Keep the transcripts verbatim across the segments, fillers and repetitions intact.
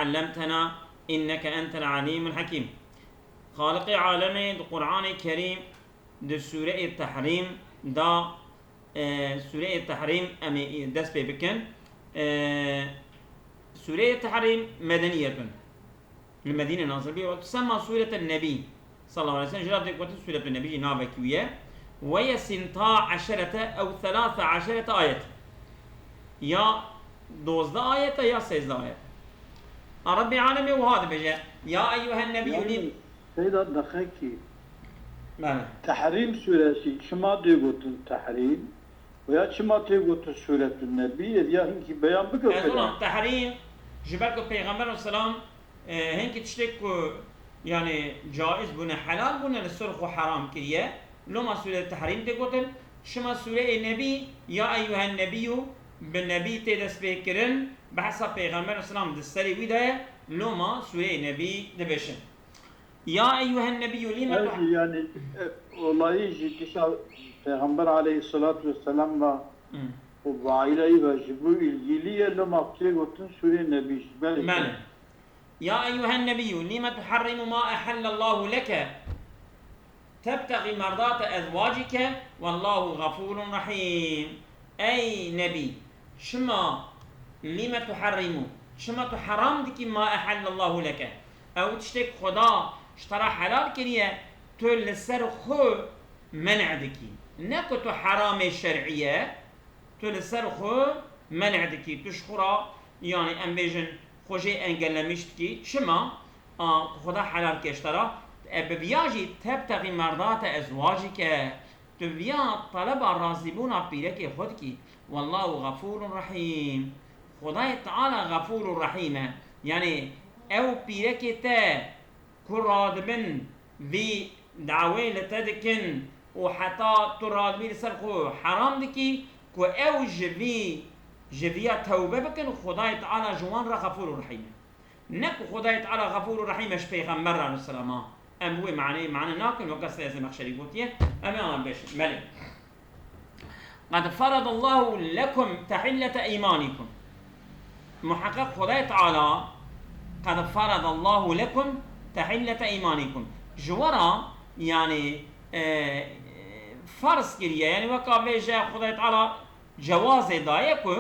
علمتنا إنك أنت العليم الحكيم. Xaliqê alemê di Qur'anê Kerîm di Sûreyê Tehrîm da, e, Sûreyê Tehrîm em ê dest pê bikin. E, Sûreyê Tehrîm medeniyetun. Li Medîne nazil bû. Tusemma Sûreten Nebî sallallahu aleyhi ve sellem. Jira tê gotin Sûretun Nebî jî navekî wî ye. Ve ye sinta eşerete ew thelâthe eşerete ayet. Ya dozdeh ayet e ya sêzdeh ayet. A Rebbê alemê wiha dibêje, ya eyyuhen nebiyyû lîm. Seyda, deqekî. Bele. Tehrîm sûresî çima tê gotin Tehrîm? Û ya çima tê gotin Sûretun Nebî? Ê diya hinkî beyan bike. Ez ona Tehrîm, ji ber ku Peyxember aleyhisselam, e, hinkî tiştê ku, yani, caiz bûne, helal bûne, li ser xwe heram kiriye. Loma sûre Tehrîm tê gotin. Çima sûreyê Nebî, ya eyyuhen nebiyyû, bi Nebî tê dest pê kirin, behsa Peyxember aleyhisselam di serê wî de ye, loma sûreyê Nebî dibêjin. Ya eyyuhen nebiyyû lîme Ev tuh- jî yani, e, olayî jî dîsa Peyxember aleyhisselatu vesselam ve Hmm. û bi aîleyî ve ji bo îlgîlî ye, loma tê gotin sûrê Nebî jî. Belê. Belê. Ya eyyuhen nebiyyû lîme tuharrimu ma ehallallahu leke tebtexî merdate ezwacike wallahu gafûrun rahîm. Ey Nebî, çima, lîme tuharrimu, çima tu heram dikî ma ehallallahu leke? Ew tiştê ku Xweda ji te re helal kiriye, tu li ser xwe men'e dikî. Ne ku tu heramê şer'î ye, tu li ser xwe men'e dikî. Tu ji xwe re, yani em bêjin, xwe jê engellemîş dikî. Çima? A, ku Xweda helal kir ji te re. E, bi viya jî tebtexî merdate ezwacike. Tu viya teleba razîbûna pîrekê xwe dikî. Wallahu gafûrun rahîm. Xwedayê Teala gafûr û rehîm e. Yanî ew pîrekê te ku radibin vî dawê li te dikin û heta tu radibî li ser xwe heram dikî, ku ew ji vî, ji viya tewbe bikin, Xwedayê Teala ji wan re Xefûr û Rehîm e. Ne ku Xwedayê Teala Xefûr û Rehîm e ji Pêxember re aleyhisselama. Em bi wê maneyê mane nakin, weke Seyda Zemexşerî gotiye, em ê ana bêjin. Belê. Qad faradallahu lekum tehillete eymanikum. Muheqeq Xwedayê Teala, qad faradallahu lekum tehillete eymanikum. Ji we re, yani, e, farz kiriye. Yani, weka vêje Xwedayê Teala cewazê daye ku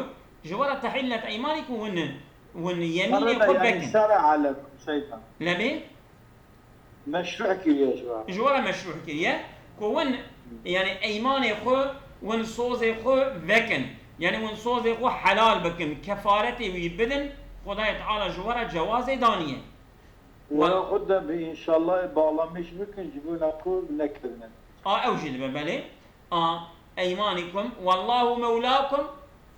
ji we re tehillet eymanikum win, win yemînê Şer'e xwe yani vekin. Şer'e lekum Seyda. Lebê? Meşru kiriye ji we. Ji we re meşru kiriye. Ku win, yani eymanê xwe, win sozê xwe vekin. Yani win sozê xwe helal bikin. Kefaretê wî bidin. Xwedayê Teala ji we re cewazê daniye. Wala xwe de bi înşallah bağlamış bikin, ji bo naku nekirine. A, ew jî dibe, belê. A, eymanikum, wallahu mewlakum,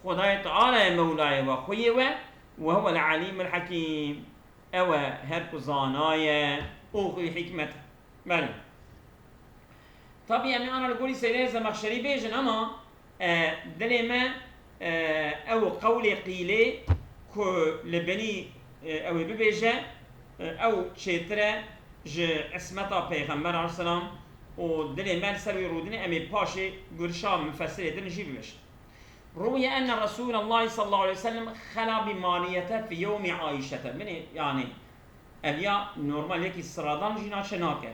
Xwedayê Teala ye mewlayê we, xweyê we, we huwel alîmul hekîm. Ew e her ku zana ye û xwî hikmet e. Belê. Tabî em ê ana li gorî Seydê Zemexşerî bêjin, ama, e, dilê me, e, ew qewlê qîlê ku li binî, e, ew ê bibêje, e, ew çêtir e ji ismeta Pêxember aleyhisselam û dilê me li ser wî rûdine, em ê paşê gurişa mufessirê din jî bibêjin. Rûye enne Resûlallahî sallallahu aleyhi ve sellem xela bi Mariyete fi yewmî Ayşete. Binê, yani, ev ya normal yekî sıradan jî naçe nake.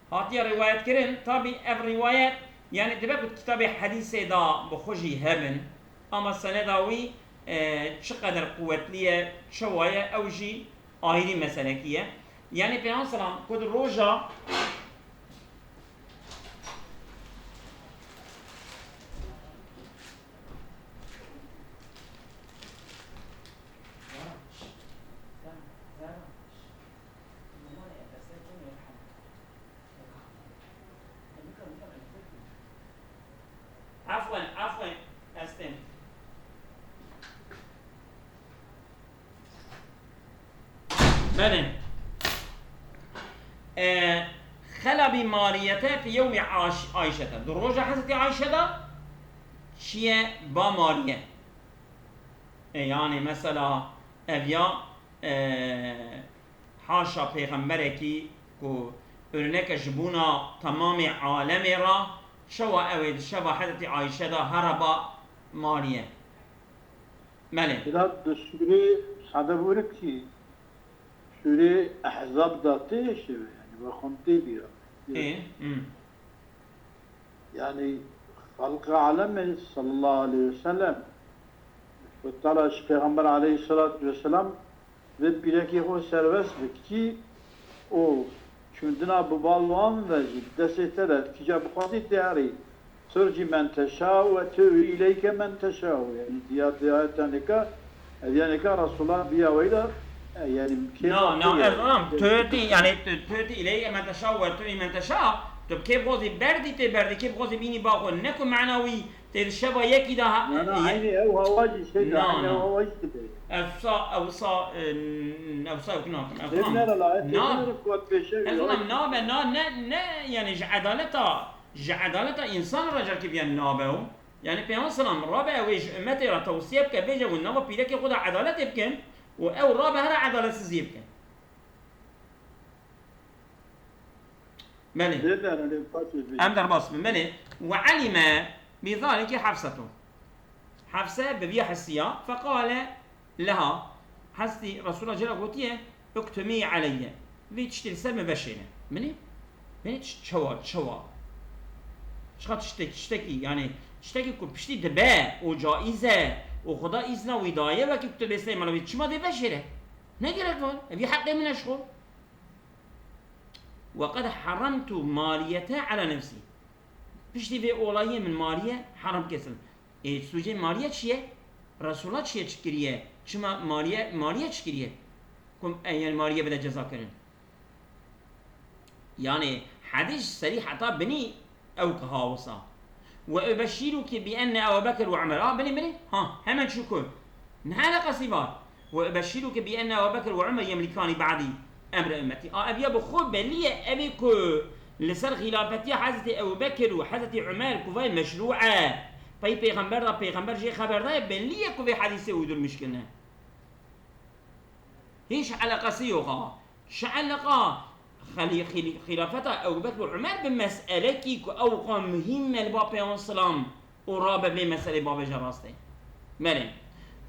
Hatiye rîwayetkirin, tabî ev rîwayet, yani dibe ku kitabê hedîsê de bi xwe jî hebin, ama seneda wî, e, çi qeder quwetlî ye, çi waye, ew jî ayrî meselekî ye. Yani Peyxember selam ku di roja Afwen, afwen, ez tên. Belê. E, xela bi Mariyete fi yewmi Aş-, Ayşete. Di roja Hezretî Ayşe de çiye ba Mariye. E, yani mesela ev ya, e, haşa pêxemberekî ku örneke ji bûna temamê alemê re, çawa ew ê di şeva Hezretî Ayşe de here ba Mariye. Belê. Bila di sûrê sade bûre kî, Sûrê Ehzab da tê şeve, yani, we xwend tê bîra. Ê, hmm. Yani, Xalqê Alemê sallallahu aleyhi ve sellem, Xwedê Teala ji Pêxember aleyhissalatu vesselam vê pîrekê xwe serbest bikî û çûndina bi bal wan ve jî destê te de, kîja bixwazî tê herî. Turcî men teşa we tu'wî ileyke men teşa. Yani diya, diya teneka, ev yaneka Resulullah biya weyda, e, yani kê Na, na, ez anam, tu'tî, yani tu, tu'tî ileyke men teşa we tu'wî men teşa, tu kê bixwazî berdî tê berdî, kê bixwazî bînî ba xwe, ne ku mena wî tê di şeva yekî de ha-, Na, na, ye- aynı ew hawa jî şey de, Na, aynı na. ew hawa jî dibe. Ev sa, ew sa, e, ew sa yok nakim. Ev Dê tam. nere la, dê Na. nere ku pêşe Ez ya. onam nabe, na, ne, ne, yani ji edaleta, ji edaleta însan re carkê viyan nabe o. Yani Peygamber selam rabe ew ê ji ümmetê re tewsiye bike, bêje hûn nava pîrekê xwe de edaletê bikin û ew rabe here edaletsiziyê bikin. Belê. Dê nere, dê paşê bê. Em derbas bin. Belê. Ve alime bi zalike Hafsetu. Hafse bi vî hesiya, feqale leha, hestî Resulullah cera gotiye, "Uktumî aleyye." Vî tiştî li ser min veşêne. Minî? Minî ç-, çawa, çawa? Çiqa tiştek-, tiştekî, yani tiştekî ku piştî dibe û caiz e û Xuda îzna wî daye, wekî ku tu bê Sileyman wî çima dê veşêre? Ne gerek var? Ev yê heqê min e ji xwe. "Ve qed haremtu maliyete ala nefsî." Piştî vê olayê min maliye heram kesin. Ê, sûcê maliye çi ye? Resulullah çi ye çi kiriye? Çima maliye, maliye çi kiriye? Kum, e, yani maliye bide ceza kirin. Yani hedîs serî heta binî ew ki ha wisa. "Ve ubeşşiruke bi enne Ebu Bekir ve Umer." Ha, binî, binî. Ha, hemen çi ku. Ne eleqesî var. "Ve ubeşşiruke bi enne Ebu Bekir ve Umer yemlikani ba'dî emre ümmeti." A, ev ya bi xwe belî ye, ev ê ku li ser xîlafetiya Hezretî Ebu Bekir û Hezretî Umer ku vay meşrû e. Pey pêxember da, pêxember jê xeber daye, belî ye ku vê hedîsê uydurmîş kirine. Hiç eleqesi yok ha. Çi eleqa xelî-, xîlî-, xîlafeta Ebu Bekir û Umer bi meselekî ku ew qa muhîm e li ba Peyxember selam û rabe vê meselê bavêje rastê. Belê.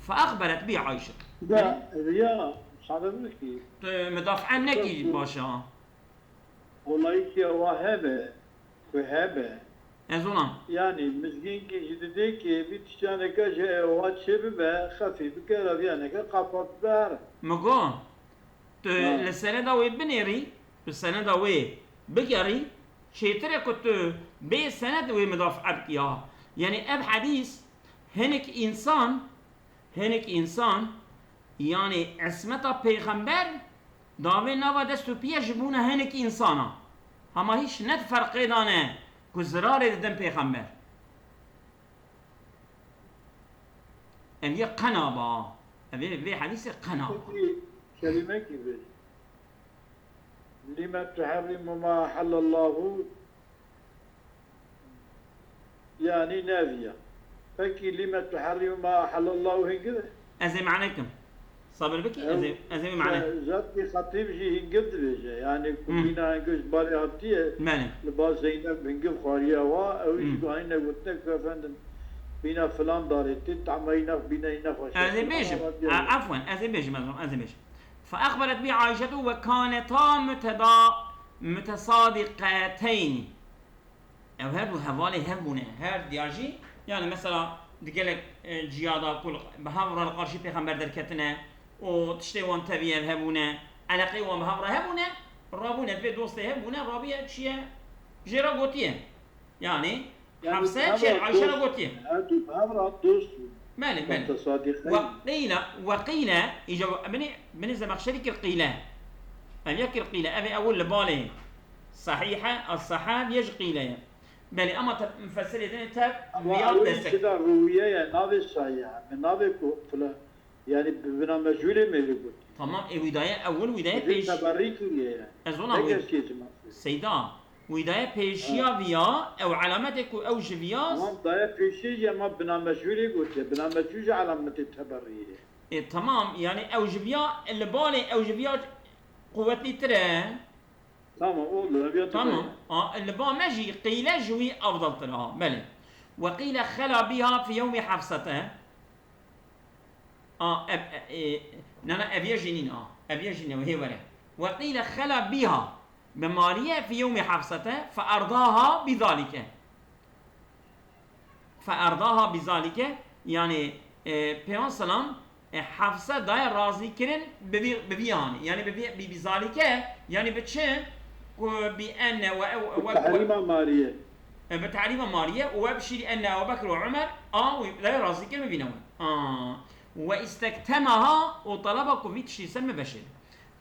Fe exberet bî Ayşe. Ya, Belê. ya, sabir bikî. Tu midafaa nekî Tabii. baş e ha. Olayî ki ewa hebe, ku hebe. Ez ona. Yani mizgînkî ji didê ki vî tiştaneke ji ewa çê bibe, xefî bike, reviyaneke qapat ber. Mi got, tu Ha. li seneda wê binêrî, tu seneda wê bigerî, çêtir e ku tu bê sened wê midafaa bikî ya. Yani ev hedîs hinek însan, hinek însan, yani ismeta pêxember davê nava dest û piye ji bûna hinek însana. Hema hîç ne di ferqê dane ku zirarê didin pêxember. Ev yê qena ba. Ev ê vê hedîsê qena ba. Peki, kelimekî bêje. Lime tuherrimu ma ahallallahu, yani neviya. Peki lime tuherrimu ma ahallallahu hingir e? Ez ê mane kim. Sabir bikî, ez ê, Ew ez ê mane. ze-, zat ki xetîb jî hingir dibêje. Yani ku Hmm. bîna hingir ji barê hatiye, Belê. li ba Zeynep hingir xwariya wa, ew jî Hmm. guhayî negotine ku efendim bîna filan darê tê, tahma îna bîna îna xweş. Ez ê bêjim. Ama diye- A-, afwen, ez ê bêjim, ez, ez ê bêjim. Fe exberet bî Ayşetu ve kaneta müteda-, mütesadîqeteyni. Ew her du hevalê hev bûne. Her diya jî, yani mesela di gelek, e, ciya da ku li, bi hev re li qarşî pêxember derketine û tiştê wan tevî ev hebûne, eleqeyê wan bi hev re hebûne, rabûne, divê dostê hev bûne, rabiye çi ye? Jê re gotiye. Yani, Yani, Hafse hevra çi Ayşe re dost, gotiye. Her du hevra dost bûn. Belê, belê. Mutesadîqeyn. Ve qîle, ve qîle, îca binê, binê Zemexşerî kir qîle. Ev ya kir qîle, ev ê ewil li balê sahîhe, as-sahab ye ji qîle ye. Belê, ama te, mufessirê dinê tev Ama viyar ewil destek. Çi da rûwiye ye, navê sahîhe, min navê ku fila-, Yani bi bina mecûlê me lê got. Tamam, e, wî daye ewil, wî daye Bi pêş. Teberî kiriye yani. Ez ona Ne wî. gerçekçi ma. Seyda, wî daye pêşiya Ha. viya, ew alametê ku ew ji viya. Tamam, daye pêşiya jî, ama bina mecûlê gotiye. Bina mecûl jî alametê teberî ye. E, tamam, yani ew ji viya, li balê ew ji viya quwetlîtir e. Tamam, oldu. Ev ya Tamam. A, li ba me jî qîle ji wî afdaltir a. Belê. Ve qîle xela biha fi yewmî Hefsete. A, ev, e, e, nana ev ye jî nîn a. Ev ya jî neweyê were. Ve qîle xela bîha. Bi Mariye fi yewmî Hefsete fe erdaha bi zalike. Fe erdaha bi zalike, yanî, e, Peywan Selam, e, Hefse daye razîkirin bi vî, bi vî hanî. Yanî bi vî, bi, bi zalike, yanî bi çi? Ku bi enne we, we, we, Tehrîma Mariye. E, bi tehrîma Mariye, û we bişîrî enne Ebu Bekir û Umer, a, wî daye razîkirin bi vî newe. A, we îstektemaha û talaba ku vî tiştî ser min veşêre.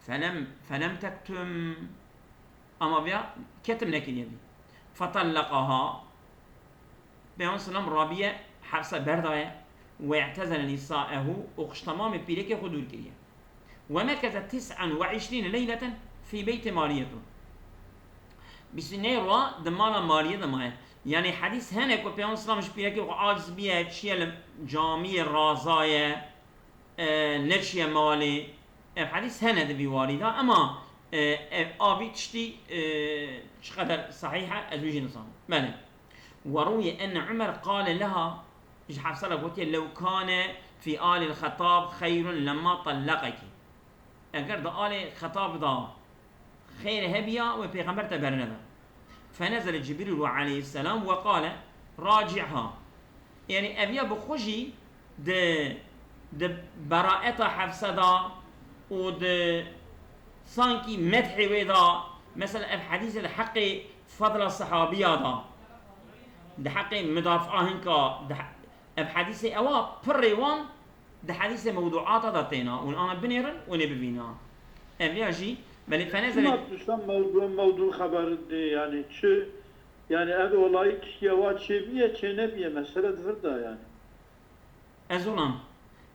Felem, felem tektum. Ama vêya ketim nekiriye vî. Fetellaqaha. Peygamber selam rabiye Hefse berdaye. Ve i'tezele nisaehu û xiştemamê pîrekê xwe dûr kiriye. Ve mekeze tis'en ve işrîne leyleten fî beyti Mariyetu. Bîst û neh roja di mala Mariye de maye. Yanî hedîs hene ku Peygamber selam ji pîrekê xwe aciz biye, çiye li camiyê razaye. E, neçiye malê. Ev hedîs hene di vî warî de, ema, e, ev a vî tiştî, e, çiqeder sehîh e, ez wî jî nizanim. Belê. Ve rûye enne Umer qale leha, ji Hefse re gotiye, "Lew kane fî alil Xetab xeyrun lemma tellaqeki." Eger di alê Xetab de xêr hebiya, wê pêxember te berneda. Fenezele Cibrîlu aleyhisselam ve qale, "Raci'ha." Yanî ev ya bi xwe jî di, di beraeta Hefse de û di sankî medhê wê de, mesela ev hedîsê di heqê fedla sehabiya de, di heqê midafaa hinka, di he-, ev hedîsê ewa pirrê wan di hedîsê mewduata de têna, hûn ana binêrin, hûn ê bivîna. Ev ya jî, belê fenezele Çima tu sen mewdu, mewdu xeber dê, yanî çi, yanî ev olayî tiştiye wa çêbiye, çênebiye, mesele di vir de yanî. Ez olam.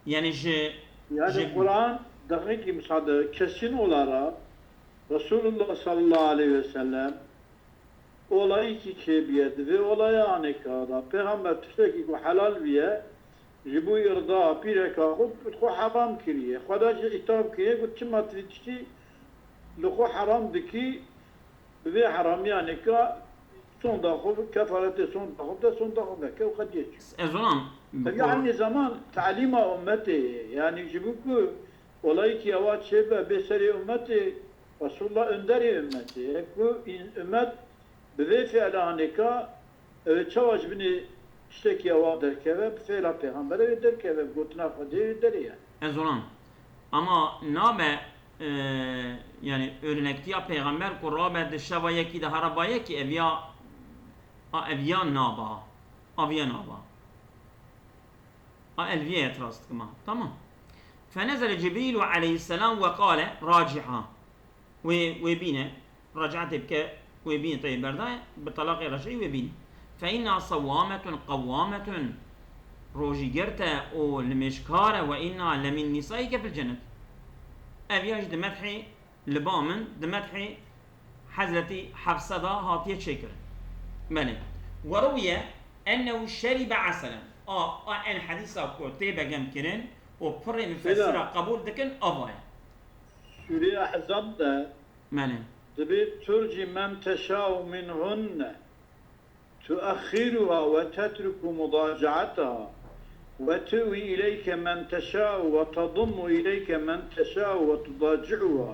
Yanî ji, Yani ji Kur'an, deqîkî müsaade, kesin olara Resulullah sallallahu aleyhi ve sellem olayîkî çêbiye, di vê olaya anêka de Pêxember tiştekî ku helal biye, ji bo îrda pîreka xwe, xwe heram kiriye. Xweda jî îtab kiriye ku çima tu vî tiştî li xwe heram dikî, bi vê heramiyanêka sonda xwe, kefaretê sonda xwe bide, sonda xwe veke û qediye çi. Ez olam. Tabii aynı zaman talîma ummetê ye. Yani ji bo ku olayîkî ewa çêbe, bê serê ummetê, Resulullah önderê ummetê ye. Ku in-, ummet Bi vê fiilanêka, ew ê çawa ji binê tiştekî ewa derkeve, bi fiila pêxemberê wê derkeve, bi gotina Xwedê wê derê ye. Ez olam. Ama nabe, e, yani örnektiya pêxember ku rabe di şeva yekî de hera ba yekî, ev ya, a, ev ya naba. Ev ya naba. A, elviye itiraz dikim ha. Tamam. Fenezele Cibrîlu aleyhisselam ve qale, "Raciha." Wê, wê bîne, racaetê bike, wê bîne teyê berdaye, bi talaqê rej'î wê bîne. Fe inna sewwametun qewwametun, rojîgert e û limêjkar e, ve inna lemin nisaike fil cennet. Ev ya jî di medhê li ba min, di medhê Hezretî Hefse de hatiye çêkirin. Belê. Ve ruwiye ennehu şeribe eselen. A, a en hedîsa ku tê begem kirin û pirê mufessira qebûl dikin, ava ye. Sûreya Ehzab de Belê. Dibê turci men teşau minhunne tuexiruha ve tetruku mudacaataha ve tu'wi ileyke men teşau ve tadummu ileyke men teşau ve tudaciuha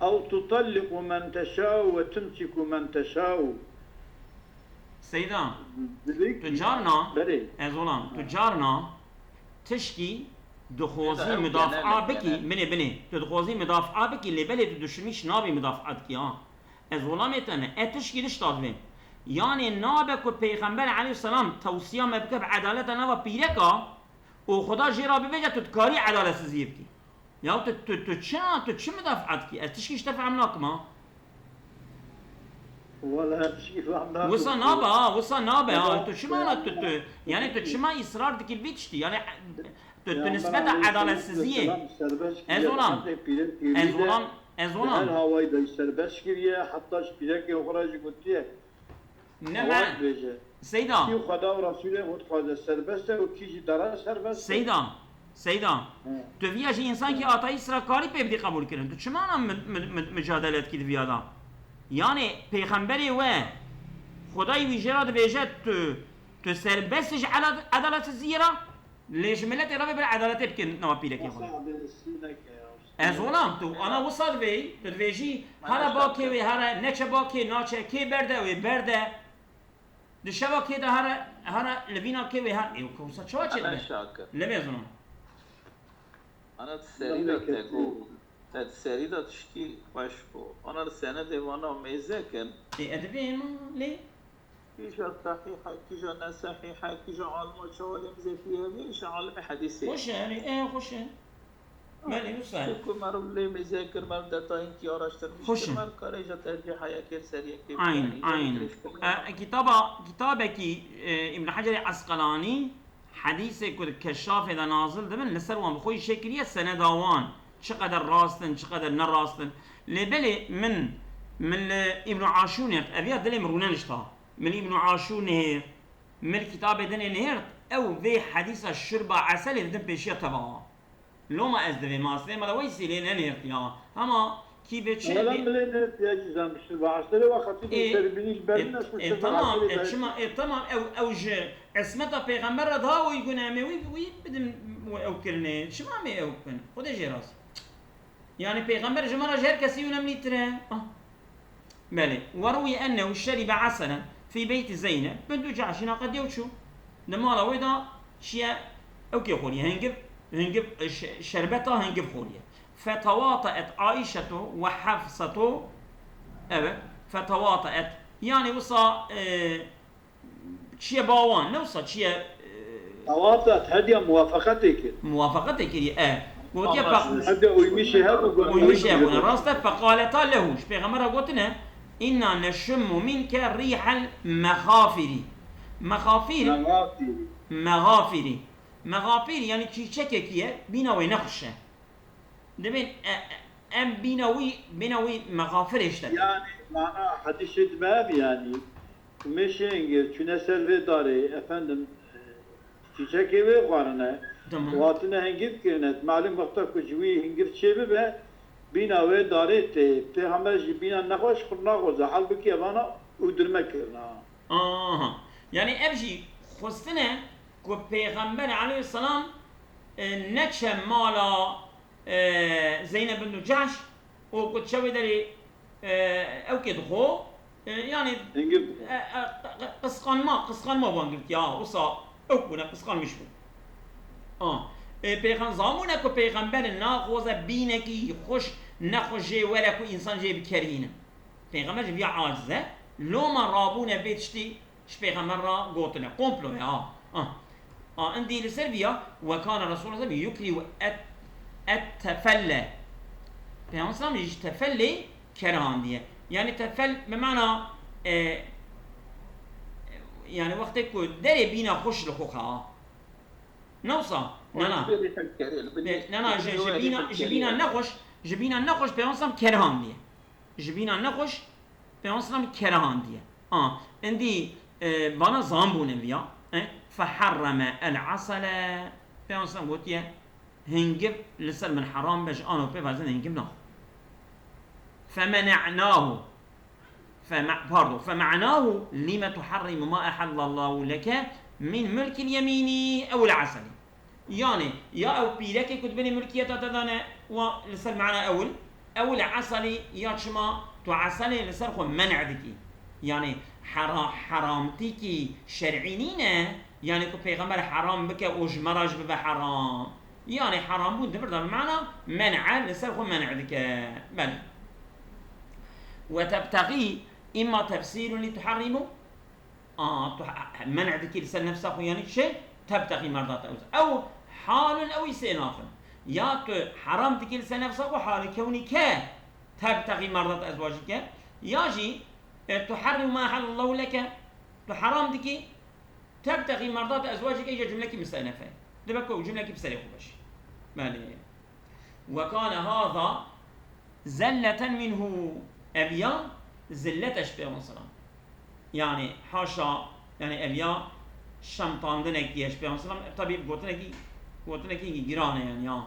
ew tutalliqu men teşau ve tumsiku men teşau. Seyda, Dibê tu carna, Belê. Ez olam, tu carna tişkî dixwazî Seyda, ew mudafaa genel, bikî, genel. Binê, binê, tu dixwazî mudafaa bikî, lê belê tu duşimîş nabî mudafaa dikî, ha. Ez welamê te me. E tişkî dişta divê. Yanê nabe ku Peyxember aleyhisselam tewsiya me bike bi edaleta nava pîreka û Xuda jê re bibêje tu dikarî edaletsiziyê bikî. Ya tu, tu, tu çi, tu çi mudafaa dikî? Ez tişkî ji te fehm nakim ha. Wala tişkî fehm nakim. Wisa nabe ha, wisa nabe ha. Wala Tu çima na tu, tu, yani tu çima israr dikî vî tiştî? Yani tu, tu Ya nisbeta Peyxember aleyhisselatu edaletsiziyê. vesselam serbest kiriye, Ez olam. Hezreti pîrek Ez pîrî de olam. Ez Di her olam. hawayî de serbest kiriye, heta ji pîrekê xwe re jî gotiye, Ne Hewa me. dibêje. Seyda. Kî Xweda û Resûlê xwe dixwaze serbest e û kî jî dara serbest e. Seyda. Seyda. He. Tu viya ji însankî atayî sira karî pê bidî qebûl kirin. Tu çima na mi-, mi-, mi-, micadele dikî di viya da? Yanê pêxemberê we Xwedayî wî jê re dibêje tu, tu serbest ji ela-, edaletsiziyê re, lê ji miletê re bê bir edaletê bikin nava pîrekê xwe. Wasa adaletsizî neke ya. Ez zonam tu ana wisa divê, tu divêjî, hara bakê wê, hara neçe bakê, naçe, kê berde wê, berde. Di şeva kê de hara, hara li vîna kê wê, ha, ê, wisa çawa çêdibe? Şakir. Lê ez zonam. Ana di serî de te got, te di serî de tişkî xweş bû. Ana li senedê vana mêze kin. Ê, ez divêm lê. Kîja sehîh e, kîja ne sehîh e, kîja alima çawa lê mizefî hevî, ji alimi hedîsê. Xweş e, erê, e, xweş e. Belê, wisa ye. Çunku meriv lê mêze kir, meriv detayên kî araştirmiş kir, meriv karê ji tercîha yekê li ser yekê bikare. Ayn, ayn. E, kitaba, kitabekî, e, Îbn Hecerê Esqelanî, hedîsê ku di Keşşafê de nazil dibin, li ser wan bi xwe jî çêkiriye, seneda wan çi qeder rast in, çi qeder ne rast in. Lê belê min, min li Îbn Aşûr nêrt, eviya dilê min rûnenişta. Min Îbn Aşûr nêrt, min kitabê dinê nêrt, ew vê hedîsa şurba eselê didin pêşiya teva. Loma ez divêm, ma sê mala Weysî lê nenêrt ya. Hema kî vê çi Mala bê- milê ne diye cizem şirba eselê ve xatî Ê, seribînî ji ber e, neşme e, şirba tamam, eselê e, de. Çima, e, tamam, ew, ew ji esmeta pêxember re daha uygun em ê wî, wî bidin ew kirinê. Çima em ê ew bikin? Xwedê jê razî. Yani pêxember ji me re ji her kesî önemlîtir e. Ah. Belê. Ve rûye ennehu şeribe eselen fî beyti Zeyneb bintu Cahşin qediye û çû. Di mala wê de çiye ew kê xweriye. Hingiv, hingiv, ş-, şerbeta hingiv xweriye. Fetewataet Aişetu ve Hefsetu. Evet. Fetewataet. Yani wisa, e, çiye bawan, ne wisa çiye, e, Tewataet hediya muwafaqetê kir. Muwafaqetê kiriye, e. Gotiye, Ama fe- Hediya uymişê hebû, got, Uymişê hebûne. Rast e, feqaleta lehu. Ji pêxemera gotine, inna neşummu minke rîhel mexafirî. Mexafir, Mexafirî. Mexafirî. Mexafir yani çîçekekî ye, bîna wê nexweş e. Dibên, e, e, em bîna wî, bîna wî mexafirê ji te. Yani mana hedîsê dime ev yani. Mêşê hingir çûne ser vê darê, efendim, e, çîçekê wê xwarine. Tamam. Û hatine hingir kirine. Malum wexta ku ji wî hingir çê bibe, bîna wê darê tê. Pêxember ji bîna nexweş xwe naxwaze. Halbukî evana û dirme kirina. Aha. Yani ev jî xwestine ku Pêxember aleyhisselam, e, neçe mala, e, Zeyneb bintu Cahş û ku çewê derê, e, ew kê dixwe, e, yani, Hingir. e, e, qi-, qisqanma, qisqanma wan girtiya, wisa ew bûne, qisqanmiş bû. A, e, pêxem-, zamûne ku pêxember naxwaze bînekî xweş, nexweş jê were ku însan jê bikerîne. Pêxember ji vîya aciz e. Loma rabûne vê tiştî ji pêxember re gotine. Komplo ye, ha. Ah. Ah, indî li ser vîya, we kana Resulullah sallallahu aleyhi ve sellem yukrihu et, et tefelle. Peygamber sallallahu aleyhi ve sellem ji tefellê kerihandiye. Yani tefel bi mana, e, yani wextê ku derê bîna xweş li xwe xa. Ne wisa? Nana. Ne, nana, ji, ji bîna, ji bîna nexweş, ji bîna nexweş Peygamber sallallahu aleyhi ve sellem kerihandiye. Ji bîna nexweş, Peygamber sallallahu aleyhi ve sellem kerihandiye. A, indî, e, vana zan bûne viya, e, feharreme el asele. Peygamber sallallahu aleyhi ve sellem gotiye, hingiv li ser min heram be, ji ano pê vazin hingiv naxwe. Femena'nahu. Fema-, pardon, feme'nahu lime tuharrimu ma ehallallahu leke min mulkil yemini ew el aseli. Yani, ya ew pîrekê ku dibênê mulkiyeta te dane, wa li ser mana ewil, ewil eselî ya çima tu eselê li ser xwe men'e dikî. Yani, hera-, heramtîkî şer'î nîne, yani ku pêxember heram bike û ji me re jî bibe heram. Yani, heram bûn di vir de bi mana men'e li ser xwe men'e dike. Belê. Ve tebtexî imma tefsîrun li tuharrimu. A, tu he-, he-, men'e dikî li ser nefsa xwe, yani çi? Tebtexî merdata ez-, ew halun ew îstînaf in. Ya tu heram dikî li ser nefsa xwe, hali kewnî ke tebtexî merdata ezwacî ke, ya jî, e, tuharrimu ma ehallallahu leke, tu heram dikî, tebtexî merdata ezwacî ke, îca cumlekî muste'nefe. Dibe ku cumlekî bi serê xwe be jî. Belê. Ve kâne hâzâ zelleten minhu. Ev ya zillet e ji Peygamber sallam. Yani haşa, yani ev ya şemtandinekî ye ji Peygamber sallam. Tabii gotinekî, gotinekî giran e yani ya.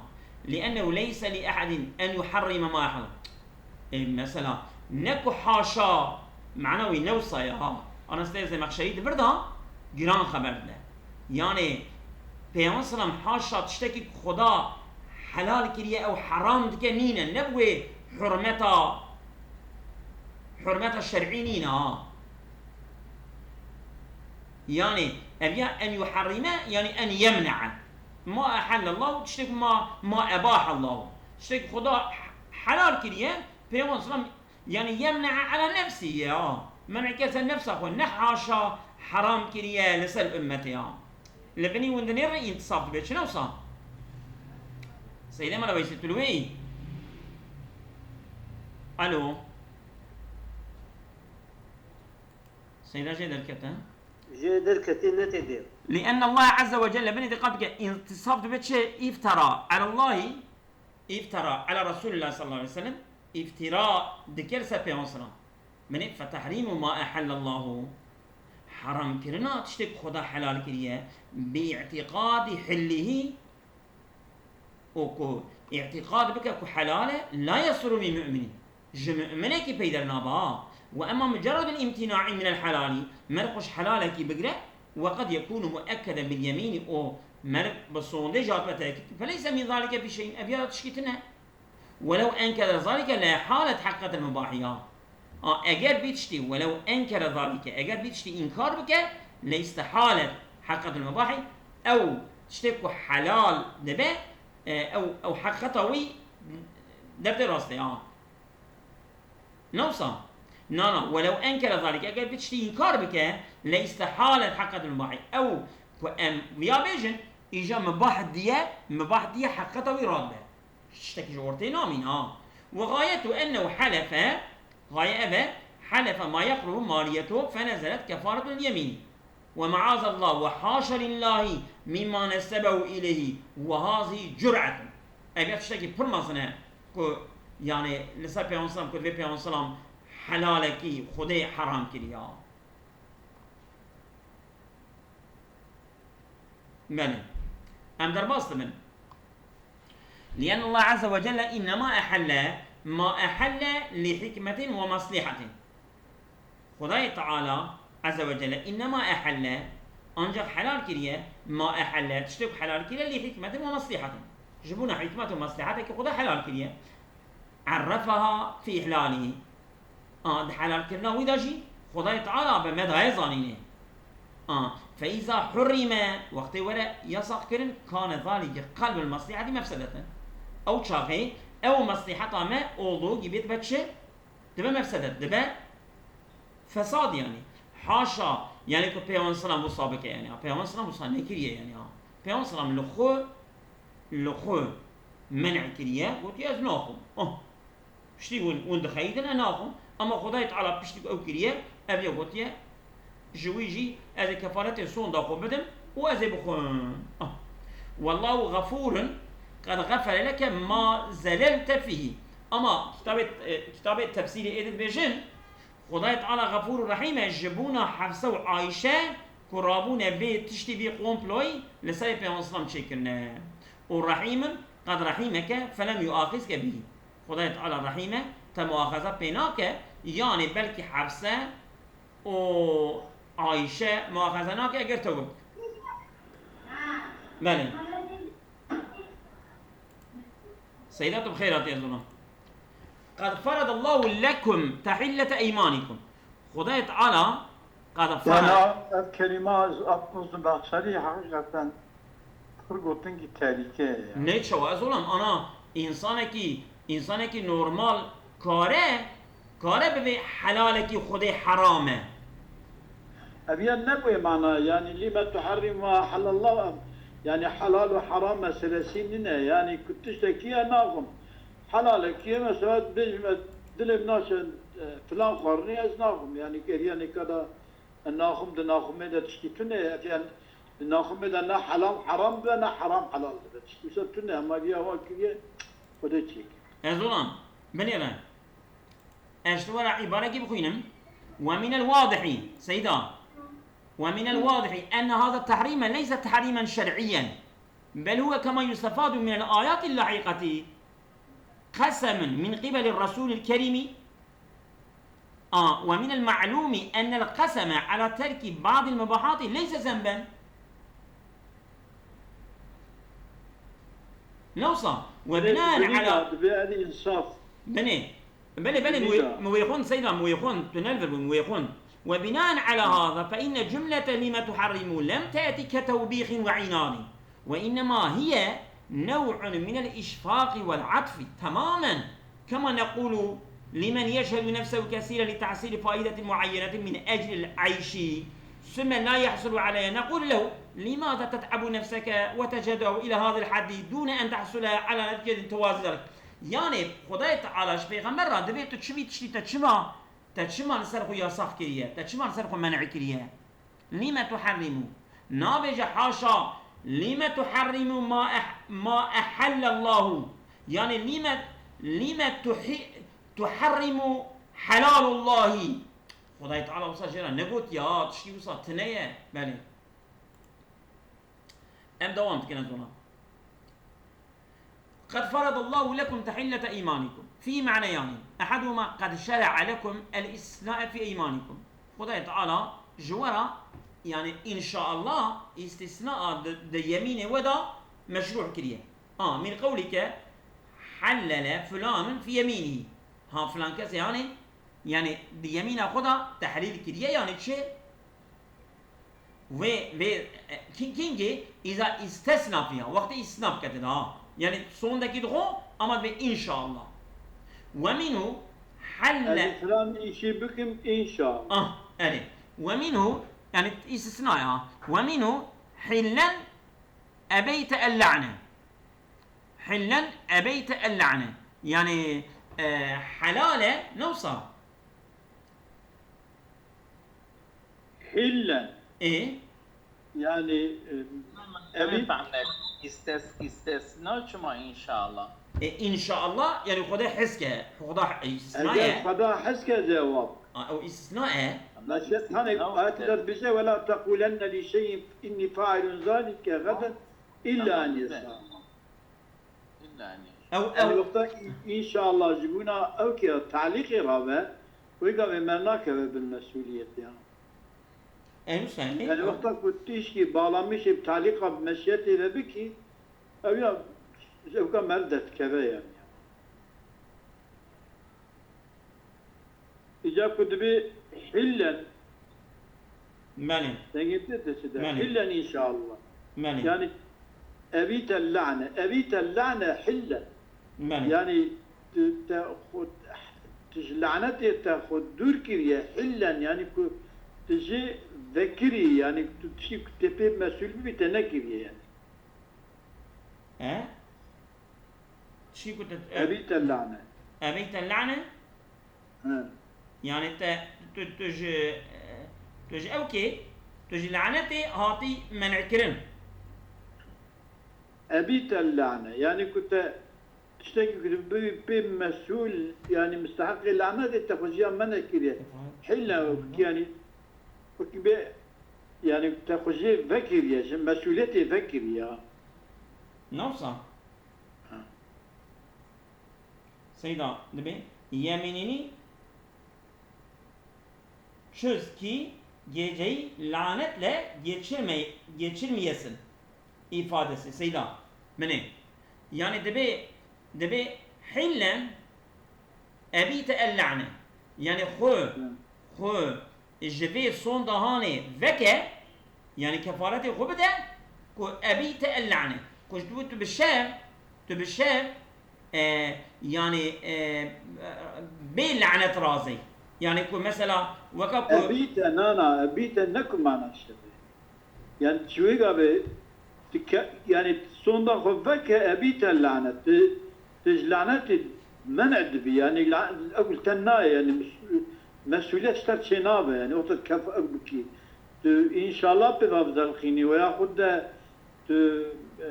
Li'ennehu leyse li ehadin en yuharrime ma ehal. E, mesela, ne ku haşa, mana wî ne wisa ye ha. Ana Seyid Zemexşerî di vir de giran xeber dide. Yani, Peygamber sallam haşa tiştekî ku Xuda helal kiriye ew heram dike nîne, ne bi wê hurmeta, hurmeta şer'î nîne ha. Yani ev ya en yuharrime, yani en yemne'e. Ma ehallallahu, tiştek ma, ma ebahallahu. Tiştek Xuda helal kiriye, Peygamber sallam, yani yemne'e ala nefsî ya. Men'e kir ser nefsa xwe, ne haşa heram kiriye li ser ummetê ya. Li binî win dinêre întisaf dibe, çi ne wisa? Seyda mala Weysî, tu li wê yî? Alo. Seyda jê derkete. Jê derketî ne tê dê. Li enne Allah azze ve celle, binî diqat bike, întisaf dibe çi? İftara alallahi, iftara ala Resulillah sallallahu aleyhi ve sellem, iftira dike li ser Peygamber sallam. Binê, fetehrimu ma ehallallahu, heramkirina tiştê ku Xuda helal kiriye, bi i'tiqadi hillihî, û ku îtîqad bike ku helal e, la yesduru min mu'minin, ji mu'minekî peyder nabe. Ve emma mucerredul imtina'i minel helali, merg xwe ji helalekî bigire, ve qed yekunu muekkeden bil yemini, û merg bi sondê jî hatbe tekîd, feleyse min zalike fi şeyin, ev ya tişkî tune. Welew enkere zalike le halet heqetel mubahi ya. A, eger bî tiştî, welew enkere zalike, eger bî tiştî înkar bike, le istehalet heqetel mubahi, ew tiştê ku helal dibe, e, ew, ew heqeta wî derdê rastê, a. Ne wisa? Na, na, welew enkere zalike, eger bî tiştî înkar bike, le istehalet heqetel mubahi. Ew ku em viya bêjin, îja mubah diye, mubah diye heqeta wî radibe. Tiştekî ji ortê namîn, ha. Ve gayetu ennehu helefe, gaye ev e, helefe ma yekruhu maliyetu fenezelet kefaretul yemin. Ve maazallah ve haşa lillahi mimma nesebehu ileyhi ve hazihi cür'etun. Ev ya tiştekî pir mezin e ku, yani, li ser Peygamber sallam, ku divê Peygamber sallam helalekî Xwedê heram kiriya. Belê. Em derbas dibin. Li'enne Allah azze ve celle innema ehelle ma ehelle li hikmetin ve maslihatin. Xwedayê Teala azze ve celle innema ehelle, ancak helal kiriye, ma ehelle, tiştê ku helal kiriye, li hikmetin ve maslihatin. Ji bona hikmet û maslihatekî Xweda helal kiriye. Errefaha fi ihlalihi. A, di helalkirina wî de jî Xwedayê Teala be me daye zanînê. A, fe îza hurrime, wextê were yasax kirin, kane zalike qelbul masliheti mefsedeten. Ew çaxê ew masliheta me olduğu gibi dibe çi? Dibe mefsedet, dibe fesad yani. Haşa, yani ku Peygamber sallam wisa bike yani. Ha, Peygamber sallam wisa nekiriye yani. Ha. Peygamber sallam li xwe, li xwe men'e kiriye, gotiye ez naxwim. Oh. Piştî hûn, hûn dixeyidin, e naxwim. Ama Xwedayê Teala piştî ku ew kiriye, ev yê gotiye, ji wî jî ez ê kefaretê sonda xwe bidim û ez ê bixwim. Ah. Wallahu ğafurun qed ğefere leke ma zelelte fîhî. Ama kitabê, e, kitabê tefsîrê êdî dibêjin, Xwedayê Teala Xefûr û Rehîm e ji bona Hefse û Ayşe ku rabûne vê tiştî, vê komployî li serê Peyxember sallam çêkirine. Û Rehîmin qed rehîmeke felem yuaxizke bî. Xwedayê Teala rehîm e, te muaxeze pê nake, yanî belkî Hefse û Ayşe muaxeze nake eger tewbe bike. Belê. Seyda, tu bi xêr hatî, ez ona. Qed feredallahu lekum tehillete eymanikum. Xwedayê Teala qed ferad. Wana ev kelîma ez apnozim behserî heqîqeten pir gotingî terîke ye. Ne çawa ez olam, ana, însanekî, însanekî normal kare, kare bivê helalekî Xwedê heram e. Ev ya ne wê mana, yanî lîme tuherrîm ma helallah, yanî helal û heram meselesî nîne, yanî ku tiştekî ye naxwim. Helalekî ye, mesela bêjim ez dilê min naçe, e, filan xwarinê ez naxwim, yanî geriya nêka da naxwim, di naxwimê de tiştî tune ye, ev yan di naxwimê de ne helal heram dibe, ne heram helal dibe. Tiştî wisa tune, hema viya wa kiriye, Xwedê çêkir. Ez olam, binêre. Ez ji te were îbarekî bixwînim. Ve minel wadihi, Seyda. Ve minel wadihi enne haza tehrîme leyse tehrîmen şer'iyyen. Bel huve kema yustefadu minel ayatil lahîqeti. Qesemun min qibeli Resulil Kerîmî. A, ve minel ma'lûmi ennel qeseme ala terki ba'dil mubahati leyse zenben. Ne wisa, وبناء على Binî, insaf. Binî. Belê, belê, Binî min wê xwend, Seyda, min wê xwend, tu nelvir bû, min wê xwend. وبناء على هذا فإن جملة لم تحرموا لم تأت كتوبيخ وعناد، وإنما هي نوع من الإشفاق والعطف تماما، كما نقول لمن يجهد نفسه كثيرا لتحصيل فائدة معينة من أجل العيش، ثم لا يحصل عليها، نقول له: لماذا تتعب نفسك وتجهده إلى هذا الحد دون أن تحصل على نتيجة توازي ذلك؟ Yani, Xwedayê Teala ji Pêxember re dibê tu çi vî tiştî te çima, te çima li ser xwe yasax kiriye, te çima li ser xwe men'î kiriye? لم تحرموا. Nabêje haşa, لم تحرموا ما أح-، ما أحل الله. Yani لم، لم تح-، تحرموا حلال الله. Xwedayê Teala wisa jê re negot ya, tiştî wisa tune ye. Belê. Em dewam dikin, ez ona. قد فرض الله لكم تحلة أيمانكم في معنيان، أحدهما قد شرع لكم الاستثناء في أيمانكم. Xwedayê Teala ji we re, yani înşaallah, îstîsnaa di, di yemînê we de meşrû kiriye. A, min qewlike hellele fulanun fi yemînî. Ha, filan kesê, yani, yani di yemîna xwe de tehlîl kiriye, yani çi? Vê, vê, e, kî-, kîngê îza îstesna fiya, wextê îstisna bikete de, ha. Yani sondekî dixwe, ama vê înşaallah. Ve minhu helle Ez filan îşî bikim înşaallah. Ah, erê. Ve minhu, yani îstisna ya. Ve minhu hillen ebeyte el la'ne. Hillen ebeyte el la'ne. Yani, e, helale ne wisa? Hillen. E? Yani, e, Ama emin- efendim, istes-, istesna çima inşallah? E, inşallah, yani Xwedê hes ke, Xweda istisna Eger ye. Xweda hes ke cevap. A, o istisna e. Ama Meşet hani istisna ayet işte. Dest bize ve la tekulenne li şeyin inni failun zalike gaden illa Tamam, en güzel. Yesa. İlla en Ew, Ew ew. Wexta in-, înşallah ji bûna ew ke talîqê rabe, wê gavê me nakeve bin mesûliyet ya. Ew sen, Yani wexta ku tişkî bağlamışê bi talîqa bi meşiyetê ve bikî, ew ya ew ka mer derdikeve yani. Îca ku dibê hillen. Belê. Dengê te deçi de. Belê. Hillen inşallah. Belê. Yani, ebîte la'ne. Ebîte la'ne hillen. Belê. Yani, tu, te xwe, tu ji lanetê te xwe dûr kiriye. Hillen, yani ku tu jê vekirî, yani tu tiştî ku tê pê mesûl bibî te nekiriye yani. He? Çi ku te, e, Ebîte lane. Ebîte lane? He. Yani te, tu, tu ji, e, tu ji ew kê, tu ji lanetê hatî men'kirin. Ebîte lane. Yani ku te tiştekî ku tu bibî pê mesûl, yani misteheqê lanetê te xwe jiya men'e kiriye. Hîle wekî yani, wekî bê, yani te xwe jê vekiriye, ji mesûliyetê vekiriye. Nawsa? Ha. Seyda, dibê, yeminini çöz ki geceyi lanetle geçirme-, geçirmeyesin ifadesi, Seyda, min ê. Yani dibê, dibê hillen ebîte el lane. Yani xwe, Hı. xwe ji vê sonda hanê veke, yani kefaretê xwe bide, ku ebîte el lane. Ku tu, tu bi şev, tu bi şev, e, yani, e, bê lanet razê. Yani ku mesela weka ku Ebîte, na, na, ebîte ne ku mana şevê. Yani çi wê gavê, tu ke-, yani sonda xwe veke ebîte lanet. Tu, tu ji lanetê men'e dibî. Yani la-, ew li te nayê, yani mes-, mesûliyet ji te çê nabe. Yani wexta kef ew bikî. Tu înşallah pê ve bizelxînî veya xwe de tu, e,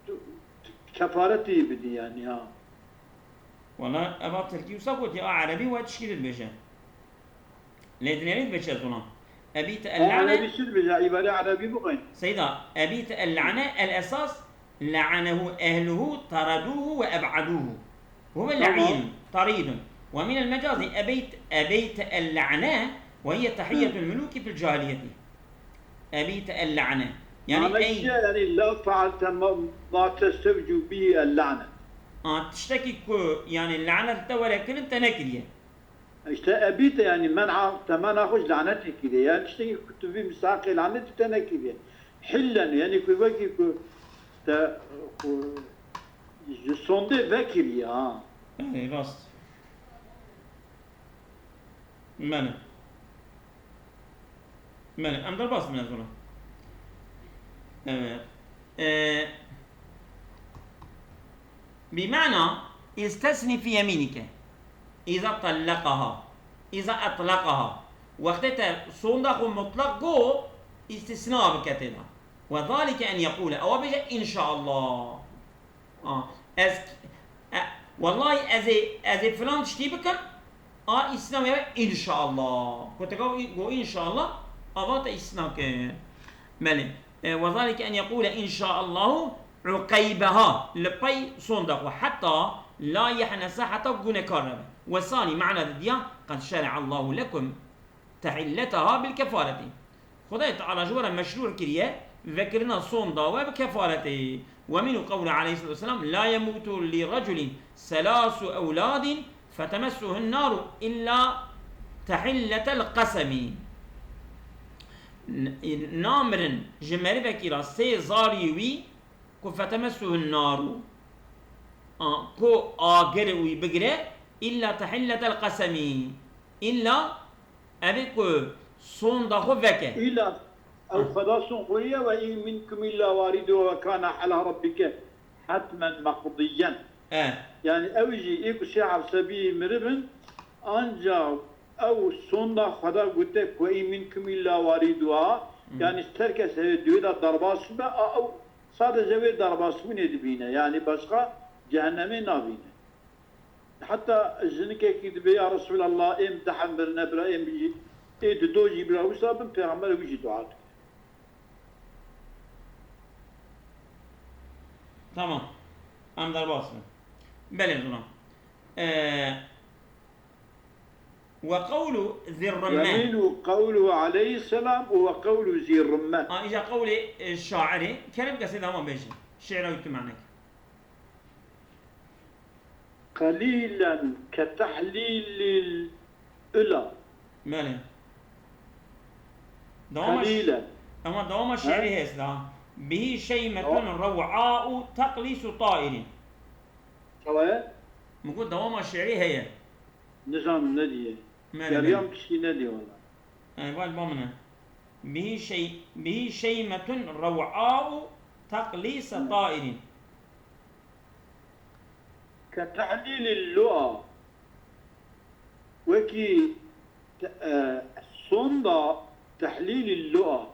tu, tu kefaretî bidî yani ha. Wala eva tirkî wisa gotiye, a erebî we tişkî dibêje. Lê dinêrî dibe çi ez ona. Ebîte el lane. Erebî çi dibêje? Îbarê erebî bixwîn. Seyda, ebîte el lane, el esas, la'anehu ehluhu, taraduhu ve eb'aduhu. Huve Tamam. la'in, taridun. Ve minel mecazi ebeyt-, ebeyte el lane ve hiye tahiyyetul muluki fil cahiliyeti. Ebîte el lane. Yani, Mane ey, çi ye? Yani, "La fealte ma, ma testevcu bî el lanet." A, tiştekî ku, yani, lanet te were kirin, te nekiriye. İşte ebîte, yani, men'a, te mena xwe ji lanetê kiriye. Yani, tiştekî ku tu vî misaqê lanetê te nekiriye. Hillen, yani, ku wekî ku te, ku ji sondê vekiriye, ha. Yani, rast. Mene. Mene. Em derbas bin ez ona. Evet. Ee, بمعنى استثني في يمينك إذا طلقها، إذا أطلقها. Wextê te sonda xwe mutlaq got, istisna bike tê de. وذلك أن يقول، ewa bêje, "إن شاء الله." A, ez, e, wellahî ez ê, ez ê filan tiştî bikim, a îsna wê, înşallah. Ku te got, got înşallah, ava te îsna kir. Belê. E, وذلك أن يقول إن شاء الله عقيبها. Li pey sonda xwe. حتى لا يحنث, heta gunekar nebe. والثاني, mana didiya, قد شرع الله لكم تحلتها بالكفارة. Xwedayê Teala ji we re meşrû kiriye vekirina sonda we bi kefaretê. ومنه قوله عليه الصلاة والسلام: لا يموت لرجل ثلاث أولاد فتمسه النار إلا تحلة القسم. N-, namirin ji merivekî re sê zarî wî ku فتمسه النار, a, ku agir wî bigire, إلا تحلة القسم, îlla Ev ê ku sonda xwe veke. Îla ew xweda son xwe ye, وإن منكم إلا واردها كان على ربك حتما مقضيا. E. Yani ew jî ê ku sê Hefse bî miribin, ancak ew sonda xweda gote ku وإن منكم إلا واردها, yani her kes heye duyê de derbas bibe, a ew sadece wê derbasbûnê dibîne. Yani başka cehennemê nabîne. Heta jinikekî dibê, "Ya Resulallah, êm deh mirine bira, êm jî, ê dido jî bira." Wisa bin Pêxember wî jî dua dike. Tamam. Em derbas bin. Belê, zûna. Ee, وقول ذي الرمة. Yemînu qewlu aleyhisselam û we qewlu zî rimme. A, îca qewlê, e, şairê. Kerem kesê dama bêje. Şi'ra wî tu manek. قليلا كتحليل الأولى. Belê. Dewama ş-, قليلا. Ama dewama şi'rî heye da. به شيمة روعاء تقليص طائر. Çawa ye? Min got dewama şi'rî heye. Nizanim nediye. Belê, belê. Geriyam piştî nediye wala. E, val ba min e. به شي-، به شيمة روعاء تقليص طائر. كتحليل اللؤى. Wekî te-, e, sonda tehlîlî lu'a.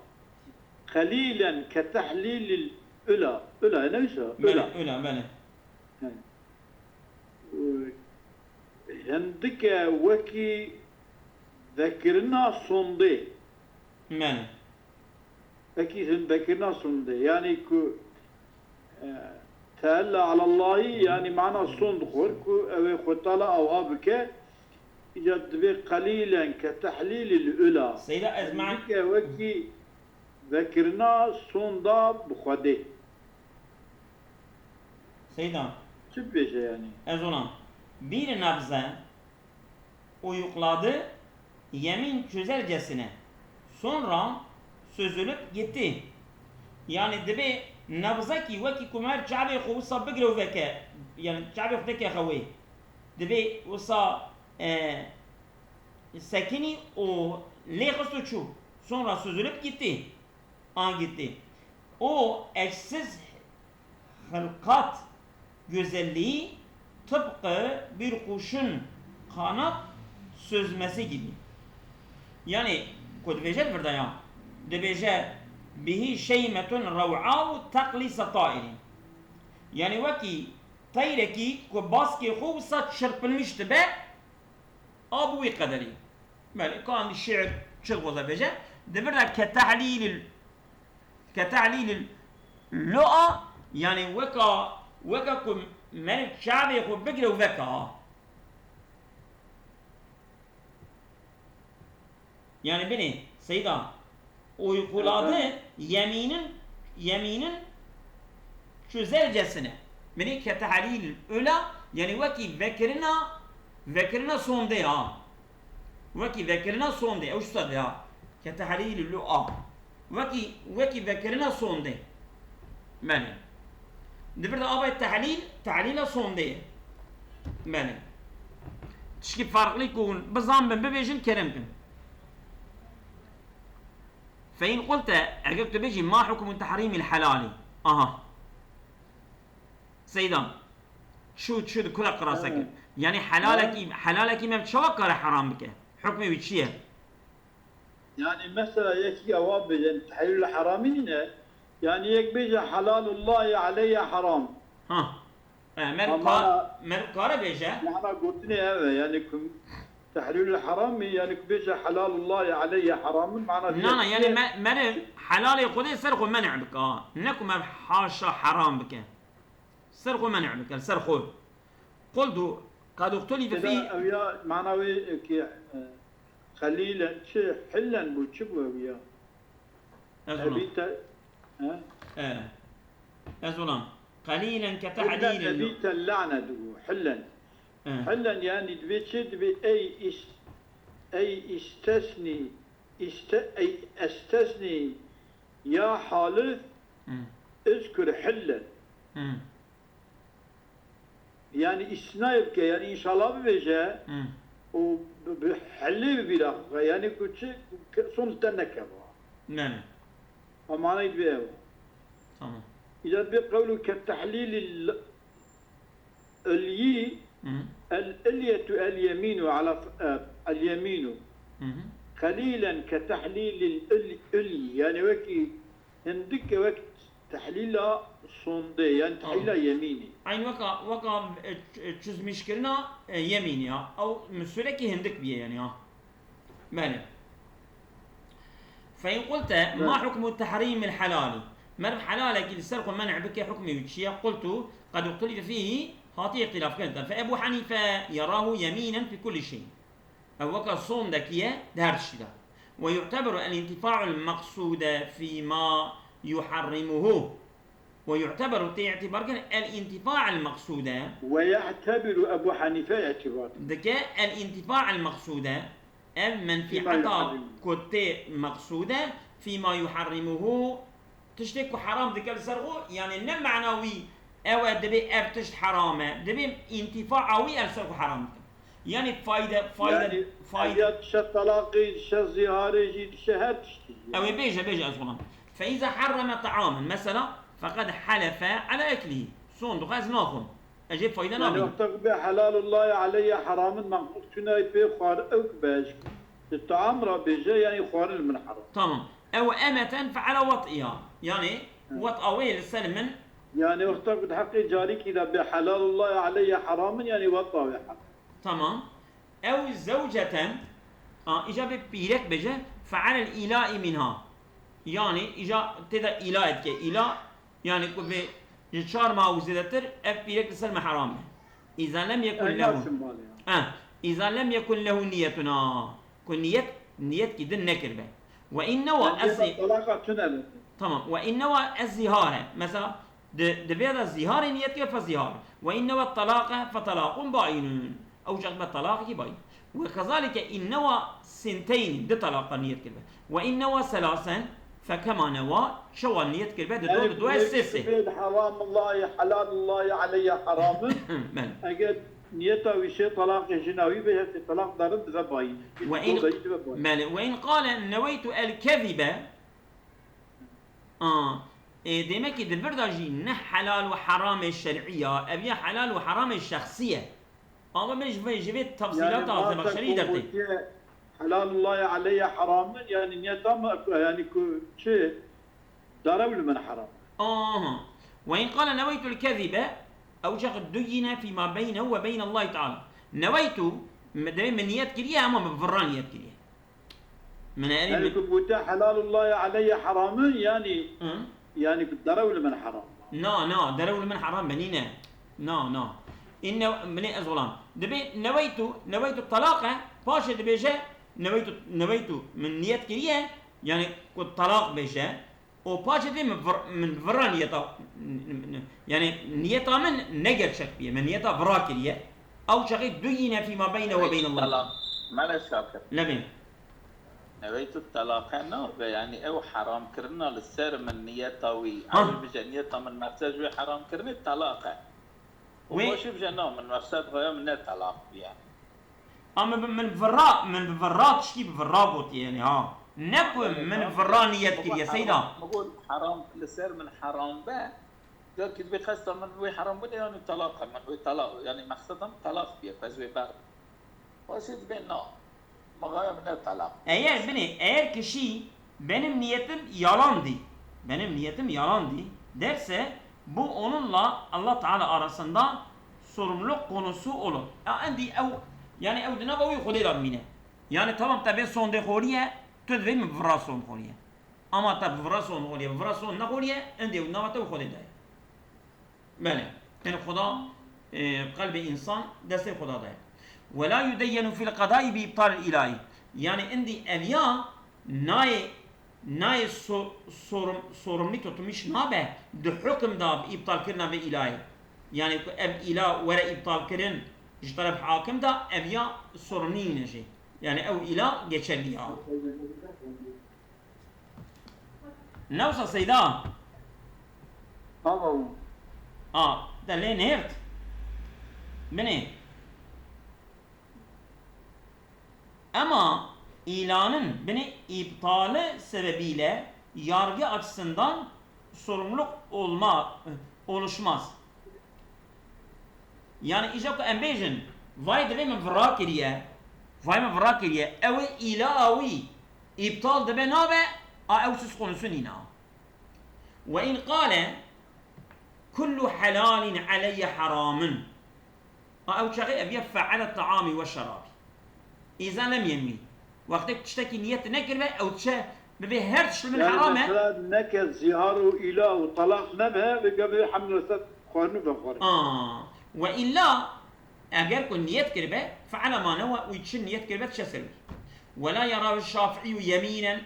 Qelîlen ke tehlîlî ula. Ula, ne wisa? Belê, ula. Ula, belê. He. Hindike wekî vekirina sondê. Belê. Wekî vekirina sondê. Yani ku, e, teella alallahî, yani mana sond xwir ku ew ê xwe tala awha bike, îca dibê qelîlen ke tehlîlî ula. Seyda, ez man- Hindike wekî vekirina sonda bi Xwedê. Seyda. Çi dibêje yani? Ez ona. Bir nebze uyukladı, yemin çözelcesine. Sonra süzülüp gitti. Yani dibê nebzekî wekî ku mer çavê xwe wisa bigire û veke, yani çavê xwe veke xewê. Dibê wisa, e, sekinî û lê xist û çû. Sonra süzülüp gitti. A gitti. O eşsiz hilkat güzelliği tıpkı bir kuşun kanat süzmesi gibi. Yani, ku dibêje li vir de ya, dibêje, "Bihî şeymetun rew'a'u teqlîse tairî." Yani, wekî teyrekî ku baskê xwe wisa çırpınmış dibe, a bi wî qederî. Belê, ka em şiir çi dixwaze bêje? Di vir de ke tehlîlil, ke tehlîlil lu'a, yani weka, weka ku meriv çavê xwe bigire û veka. Yani binê, Seyda, uykuladı yeminin Yemînin çözelcesine. Minê ke tehlîl öla, yani wekî vekirina, vekirina sondê ha. Wekî vekirina sondê, ew ji ser de ha. Ke tehlîl lu a. Wekî, wekî vekirina sondê. Belê. Di vir de avay tehlîl, tehlîla sondê ye. Belê. Tişkî farqlî ku hûn bizan bin, bibêjin, kerem kin. Fe in qulte, eger tu bêjî, "Ma hukmu tehrîmil helali?" Aha. Seydan. Çu, çu di kura qirase kir. Evet. Yani helalekî, helalekî me çawa kare heram bike? Hukmê wî çi ye? Yani mesela yekî ewa bêje, yani tehlîl heramî nîne. Yani yek bêje, "Helalullahi aleyye haram." Ha. E, mer Ama ka-, mer kare bêje. Mana gotinê ev e, yani ku tehlîl heramî, yani ku bêje, "Helalullahi aleyye haramın", mana Na, na, yani me-, meriv helalê Xwedê ser xwe menê bike, ha. Ne ku me haşa heram bike. Ser xwe menê bike, ser xwe. Qultu, qad uxtulife Eda fî. Ew ya, mana wê ki, e, qelîlen, çi, hillen bû, çi bû ew ya? Ez ona. Hebîte, he? E. Ez ona. Qelîlen ke Hillen tehlîlin. Hebîte lane dibû, hillen. E. Hillen yani divê çi? Divê ey is-, ey istesnî, iste-, ey estesnî ya halif Hmm. izkur hillen. Hmm. Yani istisnayê bike, yani inşallah bibêje Hmm. û bi, bi hellê bibîra xwe, yani ku çi, ku ke-, son li te nekeva. Ne, ne. Emaneyê divê ew. Tamam. Îca divê qewlu ke tehlîlî l-, ilyî, Hı. el ilyetu el yemînu ala f-, e, el yemînu. Hı hı. Qelîlen ke tehlîlî l-, il-, ilyi. Yani wekî Hindik e wek tehlîla sondê, yani tehlîla Tamam. yemînî. Eyn weka, weka, e, ç-, e, çizmîşkirina, e, yemînî ya. Ew misulekî hindik bîye yani ya. Belê. Fe in qulte, Evet. ma hukmu tehrîmil helali? Meriv helalekî li ser xwe menê bike, hukmê wî çi ye? Qultu, qed uxtilife fîhî, hatiye îxtîlafkirin. Fe Ebu Henîfe yerahu yemînen fî kulli şey. Ew weka sondekî ye di her tiştî de. Ve yu'teberu el-intifa'ul meqsude fîma yuharrimuhu. Ve yu'teberu tê îtibar kirin el-intifa'ul meqsude. Ve ye'tebiru Ebu Hanife îtibar. Dike el-intifa'ul meqsude, ev menfîeta Fîma yuharrimuhu. ku tê meqsude, fîma yuharrimuhu, Tiştê ku heram dike li ser xwe, yani ne mana wî ew e, divê ev tişt heram e. Divê întifaa wî ev ser xwe heram dike. Yani fayde, fayde, Yani, fayde. Ya dişe talaqê, dişe zîharê jî, dişe her tiştî. Ew ê bêje, bêje ez xulam. Fe îza harreme ta'amen, mesela, feqed helefe ala eklihî. Son dixwe ez naxwim. Ez ê fayde Yani nabînim. Wexta ku bê helalullahi aleyye heramin, mexlûq çûna pê xwar ew ki be, ji taam re bêje, yani xwarin li min heram. Tamam. Ew emeten fe'ala wat'iha. Yani Hı. wat'a wê li ser min. Yani wexta ku di heqê carîkî de bê helalullahi aleyye heramin, yani wat'a wê heram. Tamam. Ew zewceten, a, îca bê pîrek bêje, fe'alel îla'i minha. Yani îca tê de îla dike. Îla Yani ku vê ji çar mah û zêdetir ev pîrek li ser me heram e. Îza lem yekun Ew lehu. Nasıl mal ya? Eh, îza lem yekun lehu niyetun, ha. Ku niyet, niyetkî din nekiribe. Ve innewa Yani ez-, ya da talaka tune be. Tamam. Ve innewa ez-zihare. Mesela di, di vê de zîharê niyet kiribe fe zîhar. Ve innewa talaka fe talaqun bainun. Ew çax be talaqekî bay. Ve kezalike innewa sinteyn, di talaqa niyet kiribe. Ve innewa selasen, fekema newa, çawa niyet kiribe, di do, Yani di do, sê, sê. Bê heramullahi, helalullahi aleyye heramin. Belê. Eger niyeta wî sê talaqê jina wî be, her sê talaq darin dibe bayî. Ve in, Doda jî dibe bayî. Belê. Ve in qale neweytu el kezibe, A, e, demek ki di vir de jî ne helal û heramê şer'î ya, ev ya helal û heramê şexsî ye. Ama me ji vê, ji vê tefsîlata Yani, Zemexşerî madem dertê. ku gotiye, helalullahi aleyye heramin, yani niyeta me, yani ku çi, darew li min heram. Aha. Ve in qale neweytul kezibe, ew çax duyine fîma beynehu ve beynallahi teala. Neweytu, me, demê min niyet kiriye, ama min virra niyet kiriye. Min erê Yani min ku gote helalullahi aleyye heramin, yani, Hı. yani ku derew li min heram. Na, na, derew li min heram be, nîne. Na, na. Inne, min ê ez xulam. Dibê neweytu, neweytu talaq e, paşê dibêje, neweytu, neweytu, min niyet kiriye, yani ku talaq bêje, û paşê dê min vir-, min vira niyeta, n-, n-, n-, yani niyeta min ne gerçek biye, min niyeta vira kiriye. Ew çaxê duyine fîma beyne ve beynallah. Talaq. Mele Şakir. Lebê. Neweytu talaqe nabe, yani ew heramkirina li ser min niyeta wî. Ha. Ew bije niyeta min meqsed wê heramkirinê talaq e. Û Wê- Paşê bije na, min meqsed xwe ya min ne talaq biye. A min, min vira, min bi vira tiştî bi vira gotiye yani ha. Ne ku min vira niyet kiriye Seyda. Min got heram, li ser min heram be. Car ki dibê qesta min wê heram bûne yani talaq e, min wê talaq, yani meqseda min talaq biye, ku ez wê ber. Paşê dibê na. Magaya min ne talak. Eğer bine, eğer kişi benim niyetim yalandı, benim niyetim yalandı derse, bu onunla Allah Teala arasında sorumluluk konusu olur. Ya endi ew, yani ew di nava wî Xwedê de bimîne. Yani tamam te vê sondê xoriye, tu divê min vira sond xoriye. Ama te bi vira sond xoriye, bi vira sond nexoriye, endi ew nava te û Xwedê de ye. Belê. Yani Xuda, e, qelbê însan destê Xuda de ye. Ve la yudeyyenu fil qadai bi ibtal ilahi. Yani indi ev ya nayê, nayê so-, sorum-, sorumlu tutmuş nabe, di hukm da bi iptal kirina vê ilahê. Yani ku ev ilah were iptal kirin ji teref hakim da, ev ya sorumlu nîne jê. Yani ew ilah geçerli ya. Ne wisa Seyda? Tamam. A, te lê nêrt. Binê. Ama ilanın bini iptali sebebiyle yargı açısından sorumluluk olma, oluşmaz. Yani îja ku em bêjin, vay divê min vira kiriye, vay min vira kiriye, ew ê îlaa wî îptal dibe nabe, a ew siz konusu nîne. Ve in qale kullu helalin aleyye haramun. A ew çaxê ev ya fe'ale ta'ami ve şerabî. Îza nemiyên wî. Wextê tiştekî niyet nekiribe, ew diçe bibê her tişt li min Yani heram e. Mesela neke zihar û îla û talaq nebe, vê gavê hemle ser xwarin û vexwarin. Aa. Ve illa, eger ku niyet kiribe, fe'ale ma newe, wî çi niyet kiribe, diçe ser wî. Ve la yerahu Şafi'î yemînen.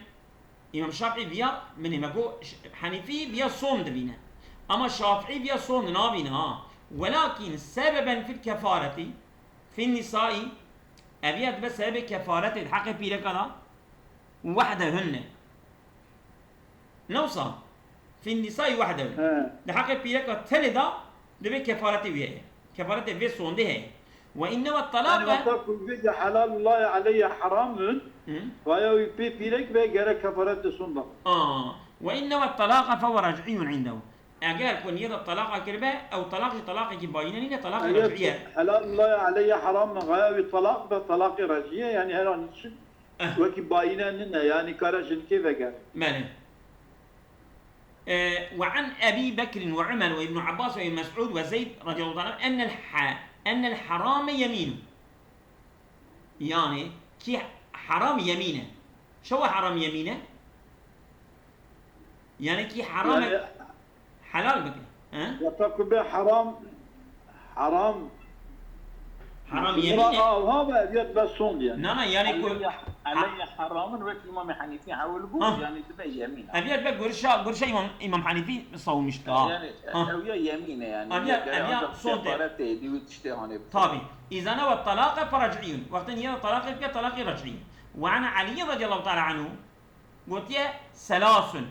Îmam Şafî viya, min ê me got, Ş-, Henîfî viya son dibîne. Ama Şafî viya son nabîne ha. Welakin sebeben fil kefareti, fin nisai, ev ya dibe sebebê kefaretê di heqê pîreka da, wehdehunne. Ne wisa? Fin nisai wehdehunne. He. Di heqê pîreka tenê da, dibe kefaretê wî heye. Kefaretê vê sondê heye. Ve inne ve Yani talaqe. Wexta ku bêje helalullahi aleyye haramun, Hı. vaya wî pê pîrek be gerek kefaretê sonda. Aa. Ve inne ve talaqe fe ve rac'iyyun indehu. Eger ku niyeta talaqa kiribe, ew talaq jî talaqekî bayîne nîne, talaqê Eger rac'iye. Helalullahi aleyye haramun, vaya wî talaq be, talaqê rac'iye, yani her an için Eh. wekî bayîne nîne, yani kare jinikê vegere. Belê. Ee, ve an Ebi Bekrin ve Umer ve İbn Abbas ve Mes'ud ve Zeyd radıyallahu teala ennel ha-, ennel harame yeminu. Yani ki haram yemine. Çawa haram yemine? Yani ki haram Yani helal bike. He? Wexta ku be haram, haram Haram yemîn e. Aha be, ev ya dibe sond yani. Na, na, yani ku Aleyye, aleyye haramun wek Îmam Henîfî hewil bû, Ha. yani dibe yemîn. Ev ya dibe görüşa, görüşa Îmam, Îmam Henîfî savunmuştu ha. Yani Ha. ev ya yemîn e yani. Ev ya, Ev ya, ev ya ancak sond e. Kefaret e, diwî tiştê hanê bi. Tabi. Îzane ve talaqe fe rac'iyyun. Wextê niye talaqê bike, talaqê rac'iyyun. Ve an Alî radiyallahu teala anhu gotiye selasun.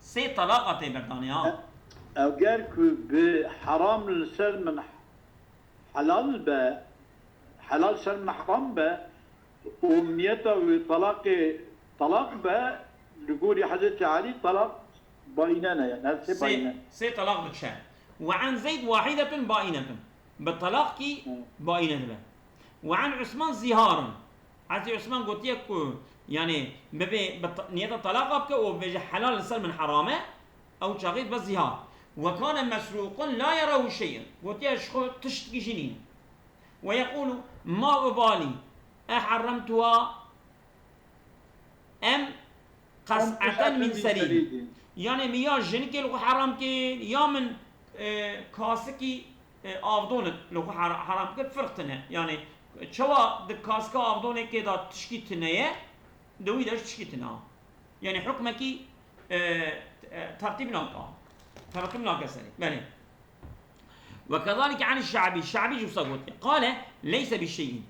Sê talaqa tê berdanê ha. E-, eger ku bi haram li ser min helal be, helal ser min haram be û niyeta wî talaqê talaq be, li gorî Hezretî Elî talaq bayîne ne, yani her sê Sê, bayîne. Sê talaq diçe. Ve an Zeyd wahidetun baînetun. Bi talaqkî Hı. baîne dibe. Ve an Usman ziharun. Hezretî Usman gotiye ku, yani, bibê bi ta-, niyeta talaqa bike û bêje helal li ser min haram e, ew çaxê dibe zihar. Ve kane mesrûqun la yerehu şey'un. Gotiye ji xwe tiştkî jî nîne. Ve yekulu ma ubali eharremtuha em qes'eten min serîdin. Yani min ya jinikê li xwe heram kir, ya min, e, kasikî, e, avdon li xwe har-, heram kir, firq tine. Yani çawa di kasika avdonekê de tişkî tine ye, di wî de jî tişkî tine. Yani hukmekî e, e, tertîb naka. Teratub nake serê. Belê. Ve kezalike anî Şe'bî. Şe'bî jî wisa gotiye. Qale leyse bi şey'in.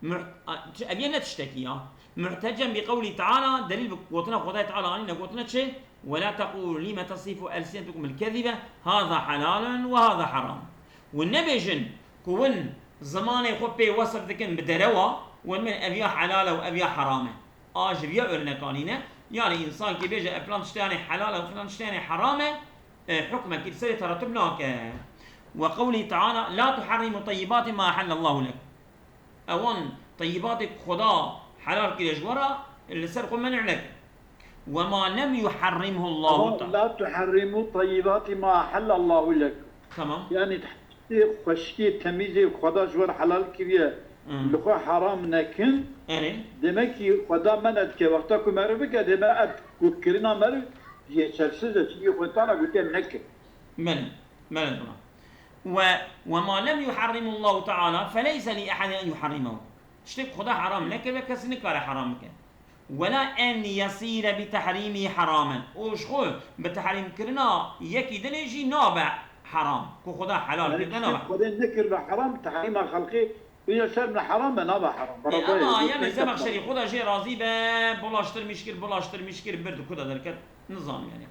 Muh-, a, çi, ev yê ne tiştekî ya. Muhtecen bi qewlî teala, delîl bi gotina Xwedayê Teala anîne, gotine çi? Ve la teqûlû lîme tesîfû elsinetukumul kezibe, haza helalun ve haza heram. Hûn nebêjin ku hûn zimanê xwe pê wesif dikin bi derewa, hûn bên ev ya helal e û ev ya heram e. A ji viya örnek anîne. Yani însankî bêje, e, filan tişteyanê helal e û filan tişteyanê heram e, e, hukmekî li serê teratub nake. Ve qewlî teala, la tuharrimû teyyibâtî ma ehellallahu lekum. Ewan teyyibatê ku Xweda helal kiriye ji we re, li ser xwe menî nekin. Ve ma lem yuharrimhu Allahu Ama teala. La tuharrimu teyyibati ma ahallallahu lekum. Tamam. Yani tiştê xweşikê temîzê Xweda ji we re helal kiriye, Hmm. li xwe haram nekin. Erê. Demek ki Xweda men dike, wexta ku meriv bike, dê me ev ku kirina meriv, yetersiz e, çünkü Xweda tana gotiye nekin. Belê. Belê, tamam. Ve, ve ma lem yuharrimullahu teala feleyse li ehadin en yuharrimehu. Tiştek Xweda haram nekiribe, kes nikare haram bike. Wela en yesîre bi tehrîmî heramen. Û ji xwe bi tehrîmkirina yekî dinê jî nabe heram. Ku Xweda helal Yani kirine tiştek nabe. Xwedê nekiribe heram, tehrîma xelqê, bêje ser min heram e, nabe heram. E, Beraber ama e, yani ne Zemexşerî yapma. Xweda jê razî be, bulaştırmış kir, bulaştırmış kir, bir di ku de derket, nizam yani.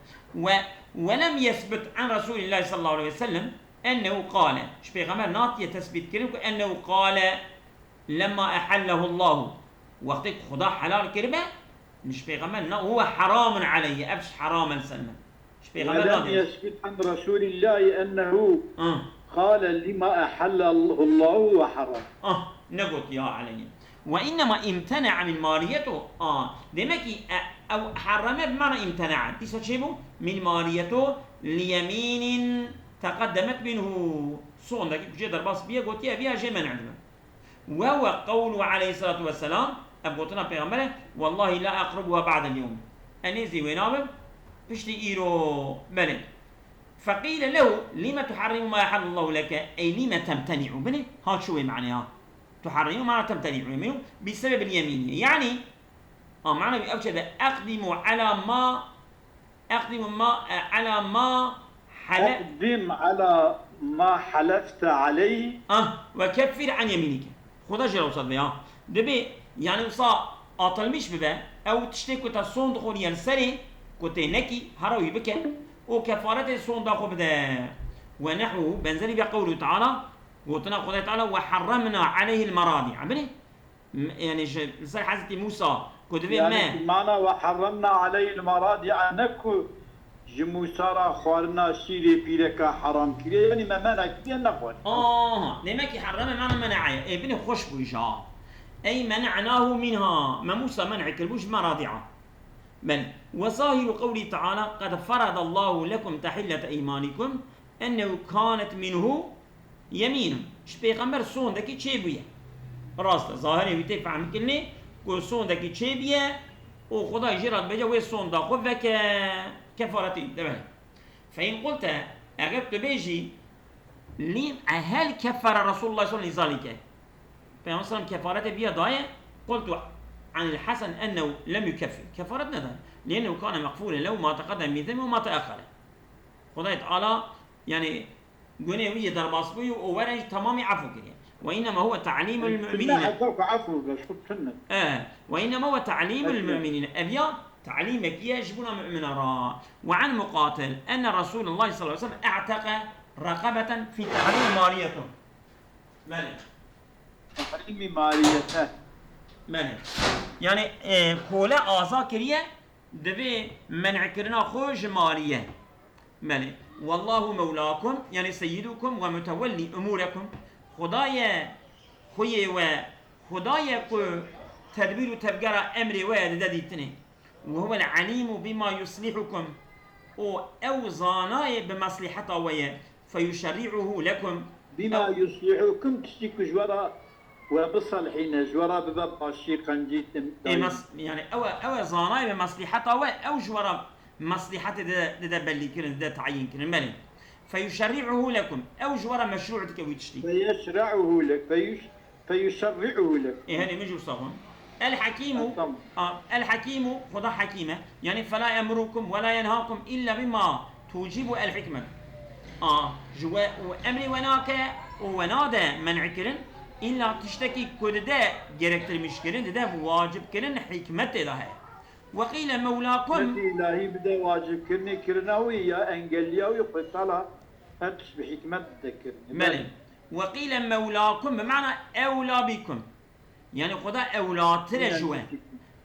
Ve, ve lem yesbut an Resulillahi sallallahu aleyhi ve sellem ennehu qale. Ji Pêxember natiye tesbît kirin ku ennehu qale lemma ehallehu Allahu. Wextê ku Xuda helal kiribe, ji Pêxember na, huve heramun aleyye, ev tişt heram e li ser min. Ji Pêxember Ve lem nadê. Yesbut an Resulillahi ennehu Ah. Qale lima ehallehu Allahu ve haram. Ah, negot ya aleyye. Ve innema imtene'a min mariyetu. Ah, demek ki, e, ew harrame bi mana imtene'a. Dîsa çê bû? Min mariyetu li yemînin teqeddemet minhu. Sondekî ku cê derbas biye, gotiye, ev ya jê men'e dibe. Ve huve qewlu aleyhissalatu vesselam, ev gotina Pêxember e, "Wallahi la aqrubuha ba'del yewm." Ez nêzî wê nabim, piştî îro, belê. Feqîle lehu, "Lime tuharrimu ma ehallallahu leke?" Ey lime temteni'u? Binê, ha çi wê mane ha? Tuharrimu mana temteni'u yemînu, bi sebebil yemîni. Yani, a mana wî ev çe de, "Eqdimu ala ma Eqdim ma, e, ala ma hale- Eqdim ala ma halefte aleyh. Ah, ve keffir an yeminike. Xuda jê re wisa dibe ya. Dibe, yani wisa atılmış bibe, ew tiştê ku te sond xwe riye li serê, ku tê nekî, hara wî bike, û kefaretê sonda xwe bide. Ve nehwu, benzerî ve qewlu Teala, gotina Xwedê Teala, "Ve harramna aleyhil meradi'a." Binê? M-, yani ji, li ser Hezretî Mûsa, ku divê Yani me mana ve harramna aleyhil meradi'a ne ku ji Mûsa re xwarina şîrê pîreka heram kiriye, yani me mena kiriye nexwar. Aha, demek ki harrame mana mena'a ye. Ê, binê xweş bû îja. Ey mena'nahu minha. Me Mûsa men'e kiribû ji meradi'a. Belê. Ve zahiru qewlî Teala, "Qed feradallahu lekum tehillete eymanikum, ennehu kanet minhu yemînun." Ji Pêxember sondekî çêbûye. Rast e, zahirê wî tê fehmkirinê ku sondekî çêbûye û Xuda jê re dibêje wê sonda xwe veke, kefaretê wî de be. Fe in qulte, eger tu bêjî, "Lî hel keffere Resulullah sallallahu aleyhi ve sellem lî zalike?" Peygamber sallam kefaretê biya daye, "Qultu anil Hasan ennehu lem yukeffir." Kefaret nedaye. "Liennehu kane mexfuren lehu ma teqeddeme min zenbi ve ma teaxere." Xwedayê Teala, yani, gunê wî yê derbas bûyî û were jî temamî efû kiriye. "Ve innema huve ta'lîmul mu'minîne." Heta ku efû be, şu tune. E, "Ve innema huve ta'lîmul mu'minîne." Ev ya talîmekî ye ji bona mu'mina re. "Ve an Muqatil enne Resulullah sallallahu aleyhi ve sellem e'teke reqebeten fi tehrîm mariyetun." Belê. Tehrîmî mariyete. Belê. Yani, e, kole aza kiriye, divê men'kirina xwe ji mariye. Belê. "Wallahu mewlakum", yani seyyidukum ve mutewellî umurekum. Xuda ye xwe yê we, Xuda ye ku tedbîr û tevgera emrê we dide dîtinê. "Ve huvel alîmu bima yuslihukum." Û ew zanayê bi meslîheta we ye. "Feyuşerri'uhu lekum." Bima Ew yuslihukum, tiştî ku ji we re we biselhîne, ji we re bibe başî, qencî, tim-, Ê dayî. Mes-, yani ew e, ew e zanayê bi meslîheta we, ew ji we re meslîhetê dide, dide bellî kirin, dide tayîn kirin. Belê. "Feyuşerri'uhu lekum." Ew ji we re meşrû dike wî tiştî. Feyeşre'uhu lek, feyuş-, feyuşerri'uhu lek. Ê, henê min jî wisa xwin. El Hakimu, Tamam. a, El Hakimu, Xuda Hakim e. Yani, fela emrukum ve la yenhakum illa bima tucibu el hikmet. A, ji we û emrê we nake û we nade men'kirin, illa tiştekî ku dide gerektirmiş kirin, dide wacib kirin, hikmet tê de heye. Ve qîle mewlakum. Hikmet ilahî bide wacibkirinê kirina wî ya engelliya wî Xwedê Teala her tişt bi hikmet dide kirinê. Belê. Ve qîle mewlakum bi mana ewla bikum. Yani Xuda ewlatir e ji we.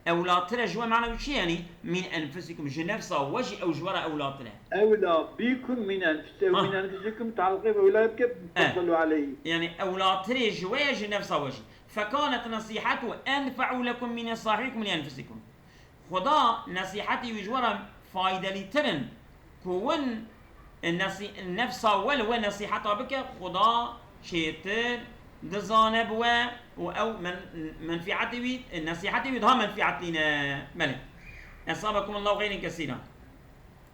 Ewlatir e ji we mana wî çi yani? Min enfusikum, ji nefsa we jî ew ji we re ewlatir e. Ewla bikum min enfusikum. Ha. Min enfusikum talqê bi ewla bike Eh. fasalu aleyhi. Yani ewlatirê ji we ye ji nefsa we jî. Fekanet nesîhetu enfe'u lekum min sahibikum li enfusikum. Xuda nesîhetê wî ji we re faydelîtir in ku win nesî-, nefsa we li we nesîheta bike, Xuda çêtir dizane bi we û ew men-, menfîetê wî, nesîhetê wî daha menfîetlî ne. Belê. Esabekum Allahu xeyrin kesîra.